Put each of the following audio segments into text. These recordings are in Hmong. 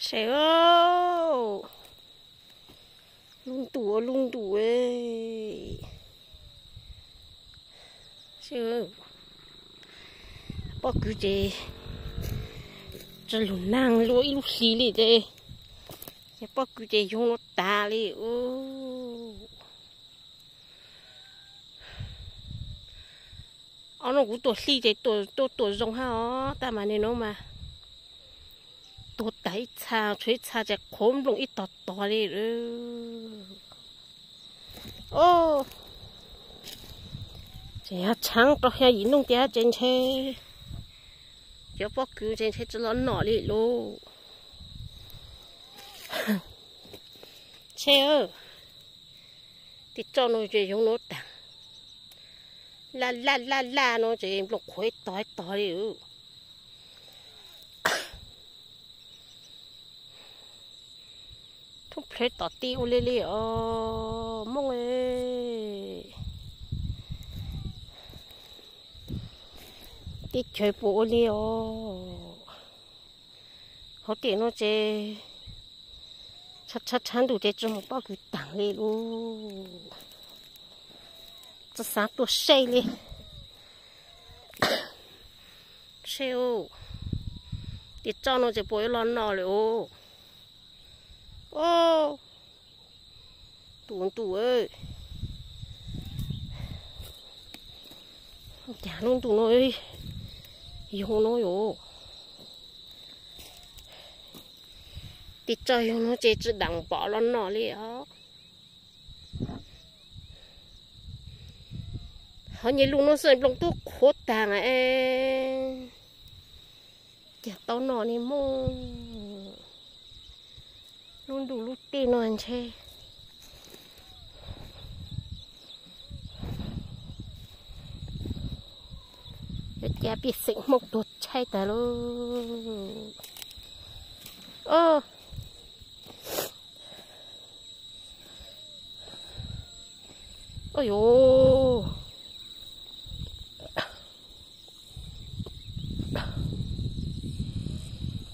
Saib, lub ntuj, lub ntuj, pob kws ces tsis lug naag lug ib lub hli li ces, ces pob kws ces yoog nuav tas li. Ob nub kuv tuaj hli ces tuaj, tuaj zoo hab os, tab mas nwg nuav mas tuag tag ib txha, tshuav ib txha ces qhuav nplooj ib tog tog li. Ces yog tshaav rau xya yim nub tiag ces ntshe cov pob kws ces ntshe tsis los noj li lauj. Ntshe tej tsob nuav ces yoog nuav taag, laj laj laj laj nuav ces nplooj qhuav ib tog ib tog li. Thub plhawv tom ti ua li li os Moob. Teb chaws puas ua li os. Hauv tiam nuav ces tshav tshav ntuj ces tsis muaj pob kws taag li lauj. Tsis xav tuaj saib li. Saib, tej tsob nuav ces puas yuav los noj li os. Ntuj ntuj, cas lub ntuj nuav yoog nuav yuav. Tej tsob yoog nuav ces tsis daam npom los noj li os. Hov nyuag lub nuav xwb nplooj tub qhuav taag, cas tau noj ne Moob. Lub ntuj lub teb nuav ntshe yuav ca pej xeem Hmoob tuag tshaib taag lauj.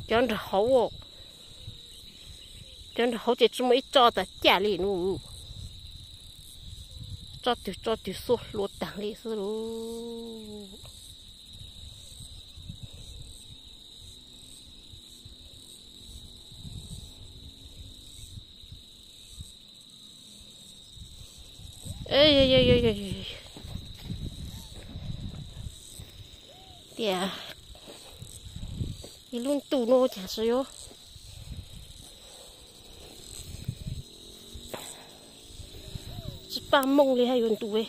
Cov nraag hauv, cov nraag hauv ces tsis muaj ib tsob tas caj li nuav. Tsob twg tsob twg xuab hlua taag li xwb lauj. Tias ib lub ntuj nuav cas tsis yuav, tsis paub Moob li hab yuav ntuj.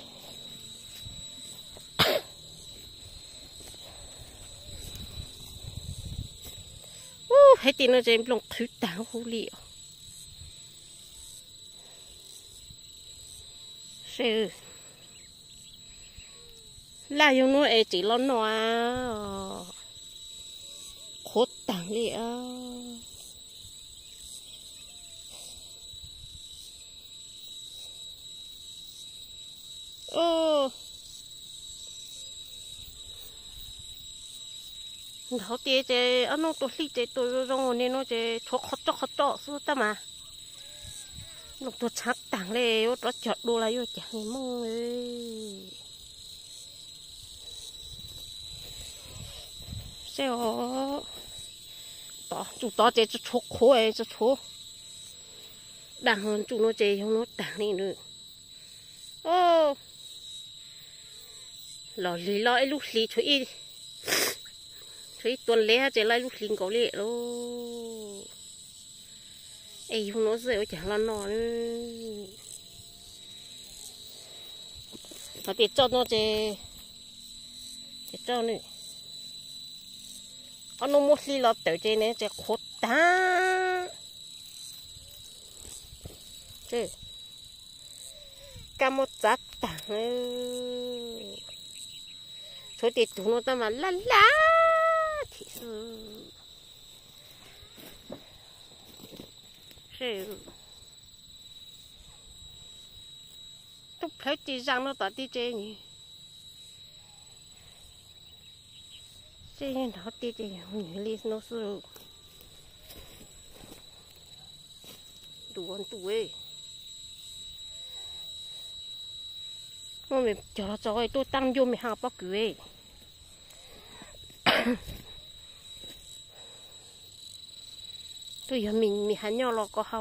Ub, hais tias no ces nplooj qhwv taag huv li os. Laj yug nuav es tseem los noj, qhuav taag li. Nrhav tias ces ob nub tuaj hli ces tuaj zoo zoo ne no ces tshuav qhov tsob qhov tsob xwb tab mas. Nplooj tuag tshaav taag li, yuav rov cog dua los yuav cas ne Moob. Saib os, tod ntsuj tod ces tsis tshuav qhuav, tsis tshuav daag, ntsuj nuav ces yog nuav taag li na. Los lig los ib lub hlis, tshuav ib tuas lev hab ces los ib lub hlis nkaus li lauj. Es yug nuav xwb ua cas los noj. Hov tias tsob no ces, ces tsob no, ob nub muab hli los tawm ces ne ces qhuav taag. Kab mob txav taag. Tshuav tej tug no tab mas laj laj thim xwb. Tub plhawv tej zaaj no tom tej ces, tej nrov tej ces yog li no xwb. tus ntuj, muaj cog los tso tuaj tag ncua me ha pob kws. Twb yog me ha nyob los koj ha,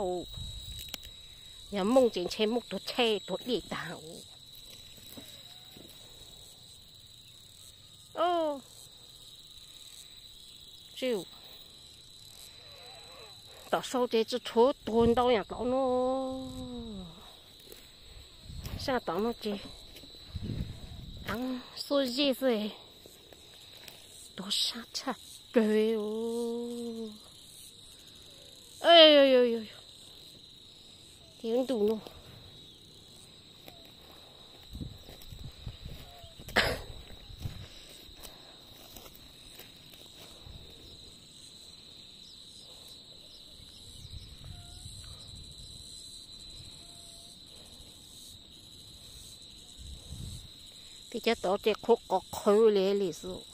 yog mooj ces ntshe mooj tuag tshej tuag diaj tag. Tom sau ces tsis tshuav tuag ntau yam tod no. Sab tom no ces av xuab zeb xwb, tuag sab tshaj plaws. Ces ntuj no, tej cov tod ces qhuav qos qhawv li li xwb.